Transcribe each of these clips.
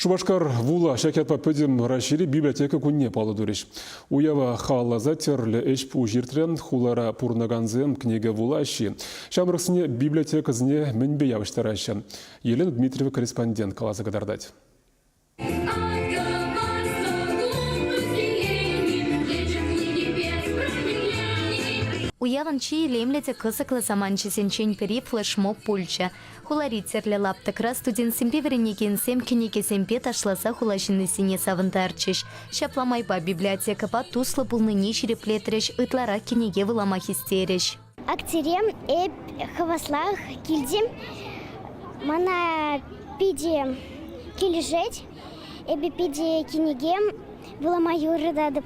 Шупашкар вула ҫак ятпа Пӗтӗм Раҫҫейри библиотека кунне паллӑ турӗҫ. Уява халалласа тӗрлӗ ӗҫ-пуҫ иртрӗ. Хулара пурӑнакансем кӗнеке вулаҫҫӗ. Ҫамрӑксене библиотекӑсене мӗнпе явӑҫтараҫҫӗ? Елена Дмитриева корреспондент каласа кӑтартать. Уявӑн чи илемлӗ те кӑсӑклӑ саманчӗсенчен пӗри флешмоб пулчӗ. Хулари тӗрлӗ лаптӑкра студентсемпе вӗренекенсем кӗнекесемпе ташласа хула ҫыннисене савӑнтарчӗҫ. Ҫапла майпа библиотекӑпа туслӑ пулнине ҫирӗплетрӗҫ, ытларах кӗнеке вулама хистерӗҫ. Акцире эп хаваслах килтӗм. Мана питӗ килӗшет. Эпӗ питӗ кӗнеке вулама юрататӑп.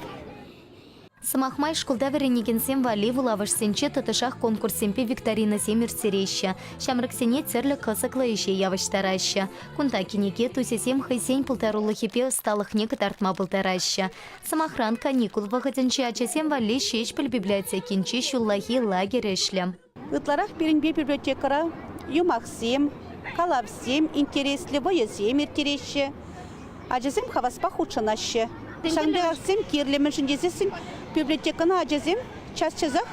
Сӑмах май, шкулта вӗренекенсем валли вулавӑшсенче тӑтӑшах конкурссемпе викторинӑсем ирттереҫҫӗ, ҫамрӑксене тӗрлӗ кӑсӑклӑ ӗҫе явӑҫтараҫҫӗ. Кунта кӗнеке тусӗсем хӑйсен пултарулӑхӗпе ӑсталӑхне кӑтартма пултараҫҫӗ. Сӑмахран, каникул вӑхӑтӗнче ачасем валли Ҫеҫпӗл библиотекинче ҫуллахи лагерь ӗҫлӗ. Ытларах пирӗнпе библиотекӑра юмахсем, калавсем, интереслӗ вӑйӑсем ирттереҫҫӗ. Ачасем хаваспах хутшӑнаҫҫӗ. Ҫакӑн пек акцисем кирлӗ, мӗншӗн тесессӗн библиотекӑна ачасем час-часах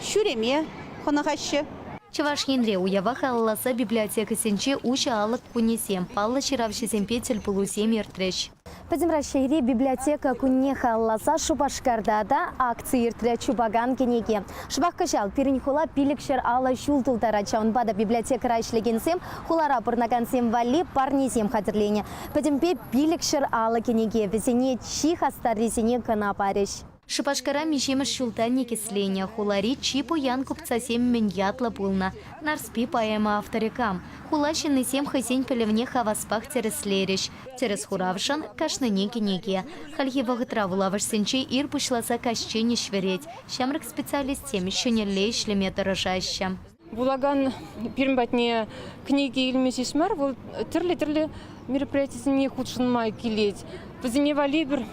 ҫӳреме хӑнӑхаҫҫӗ. Чӑваш Енре уява халалласа библиотекӑсенче уҫӑ алӑк кунӗсем, паллӑ ҫыравҫӑсемпе тӗлпулусем иртрӗҫ. Пӗтӗм Раҫҫейри библиотека кунне халалласа Шупашкарта та акци иртрӗ Чупакан кӗнеке. Шӑпах кӑҫал пирӗн хула 550 ҫул тултарать. Ҫавӑнпа та библиотекӑра ӗҫлекенсем хулара пурӑнакансем валли парнесем хатӗрленӗ. Пӗтӗмпе 550 кӗнеке вӗсене чи хастаррисене кӑна парӗҫ. Шупашкара миҫемӗш ҫулта никӗсленӗ хулари чи пуян купцасем мӗн ятлӑ пулнӑ? Нарспи поэма авторӗ кам? Хула ҫыннисем хӑйсен пӗлӗвне хаваспах тӗрӗслерӗҫ. Тӗрӗс хуравшӑн кашнине кӗнеке. Хальхи вӑхӑтра вулавӑшсенче ир пуҫласа каҫчен ӗҫ вӗрет. Ҫамрӑк специалистсем ҫӗнӗлле ӗҫлеме тӑрӑшаҫҫӗ. Вулакан пирӗн патне кӗнеке илме ҫеҫ мар, вӑл тӗрлӗ-тӗрлӗ мероприятисене хутшӑнма килет. Вӗсене валли пӗр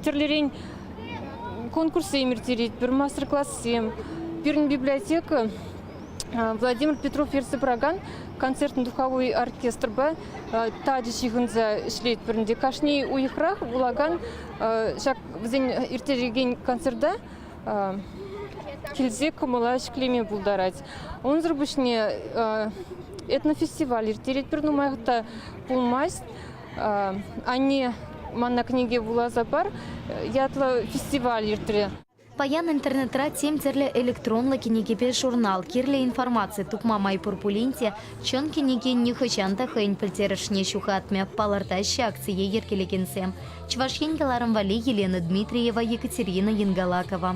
тӗрлӗрен конкурссем ирттеретпӗр, мастер-классем. Пирӗн библиотека Владимир Петров ертсе пыракан концертный духовой оркестрпа тачӑ ҫыхӑнса ӗҫлетпӗр ӗнтӗ. Кашни уйӑхрах вулакан ҫак вӗсен ирттерекен концерта килсе кӑмӑла ҫӗклеме пултарать. Унсӑр пуҫне этнофестиваль ирттеретпӗр нумаях та пулмасть. Анне мана кӗнеке вуласа пар ятлӑ фестиваль иртрӗ. Паян интернетра тем тӗрлӗ электронлӑ кӗнекепе журнал, кирлӗ информаци тупма май пур пулин те чӑн кӗнеке нихӑҫан та хӑйӗн пӗлтерӗшне ҫухатмӗ, палӑртаҫҫӗ акцие йӗркелекенсем. Чӑваш Ен кӑларӑм валли Елена Дмитриева, Екатерина Янгалакова.